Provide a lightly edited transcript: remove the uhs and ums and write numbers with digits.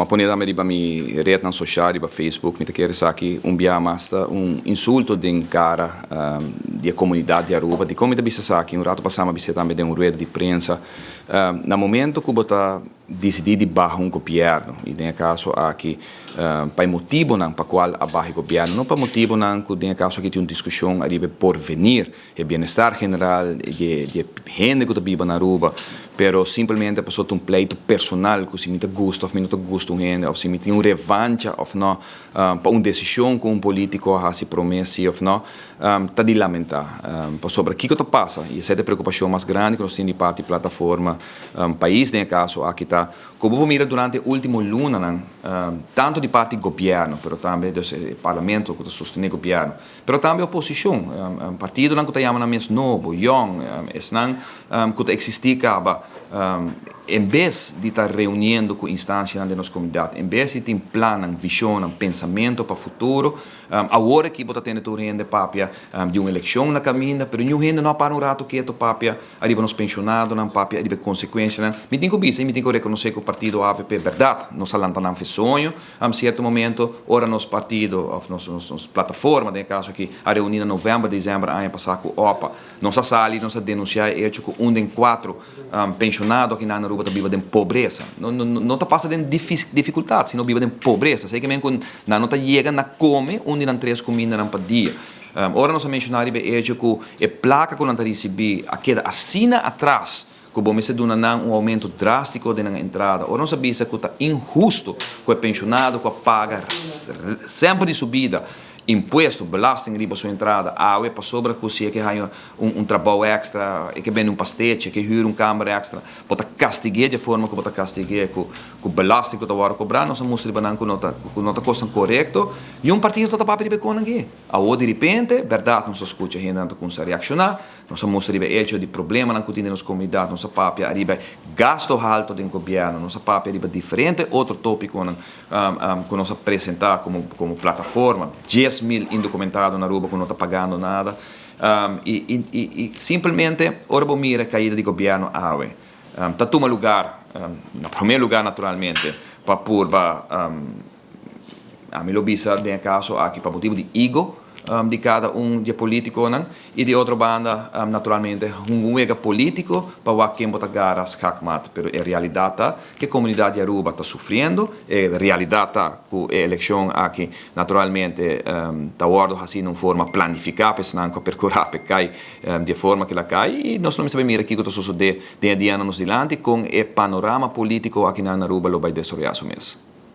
M'a pone tambe riba mi rednan social, riba Facebook, mi ta kere esaki un bia mas ta un insulto den cara di e comunidad di Aruba. Dicon mi ta bisa esaki? Un rato pasa m'a bis'é tambe den un rueda di prensa. Na momento cu bo ta dicidi di baha un gobierno, y den e caso aki pa e motibonan pa cual a baha e gobierno, no pa motibonan cu den e caso aki tin un discusion ariba e porvenir, e bienestar general di e hende cu ta biba na Aruba, pero simplemente pasobra ta un pleito personal cu si mi ta gusta of mi no ta gusta un hende of si mi tin un revancha of no pa un decision cu un politico a haci prome si of no, ta di lamenta. Pasobra kico ta pasa, y esey ta e preocupacion mas grandi cu nos tin di parti Plataforma Pais den e caso aki ta cu bo por mira durante e ultimo lunanan tanto di parti gobierno pero tambe dus e parlamento cu ta sostene gobierno, Pero tambe oposishon, partidonan ku ta yama nan mes nobo, yòn, esnan ku ta eksistí kaba, en bes di ta reuniendo ku instansianan den nos komunidat, en bes di tin plannan, vishonnan, pensamentu pa futuro, awor aki bo ta tende tur hende papia di un elekshon na kaminda, pero niun hende no a para un ratu ketu papia ariba nos penshonadonan, papia ariba e konsekuensianan. Mi tin ku bisa i mi tin ku rekonosé ku partido avp bèrdat nos a lanta nan fe soño, Am cierto momento ora nos partido of nos nos plataforma den e caso aki a reuni na november, december aña pasa cu opa, nos a sali nos a denuncia e hecho cu un den cuatro pensionado aki na Aruba ta biba den pobreza. No no ta pasa den dificultad sino biba den pobreza. Esey ke men cu nan no ta yega na come un di nan tres cumindanan pa dia. Ora nos a menciona riba e hecho cu e placa cu nan ta ricibi a keda asina atras Ku bo mester duna nan un oumento drástiko den nan entrada. Ora nos a bisa ku ta inhusto ku e penshonado ku a paga semper di su bida impuesto, belasting riba su entrada awe pasobra ku si e ke haña un trabou èkstra, e ke bende un pastechi, e ke hür un kamber èkstra, bo ta kastig'é dje forma ku bo ta kastig'é ku belasting ku ta wòrdu kobrá. Nos a mustra riba nan ku no ta ku no ta kosnan korekto. Niun partido ta ta papia riba e konan aki. Awor diripente, bèrdat nos ta skucha hendenan ta kuminsá reakshoná. Nos a mustra riba e echo di problemanan ku tin den nos komunidat, nos a papia ariba e gasto halto den gobièrnu, nos a papia riba diferente otro tópikonan ku nos a presentá komo komo plataforma, 10,000 indokumentado na Aruba ku no ta pagando nada. I i simpelmente ora bo mira e kaida di gobièrnu awe ta tuma lugar, na promé lugar naturalmente pa purba Ami lo bisa den e kaso aki pa motibu di ego di kada un di e politikonan i di otro banda naturalmente hunga un wega politiko pa wak ken bo ta gara skakmat. Pero e realidat ta ku e komunidat di Aruba ta sufriendo, e realidat ta ku e elekshon aki naturalmente ta wòrdu hasi na un forma planifiká pa esnan ku a perkurá pa e kai di e forma ku el a kai i nos lo mester bai mira kiko ta sosodé den e dianan nos dilanti kon e panorama politiko aki na Aruba lo bai desaroyá su mes.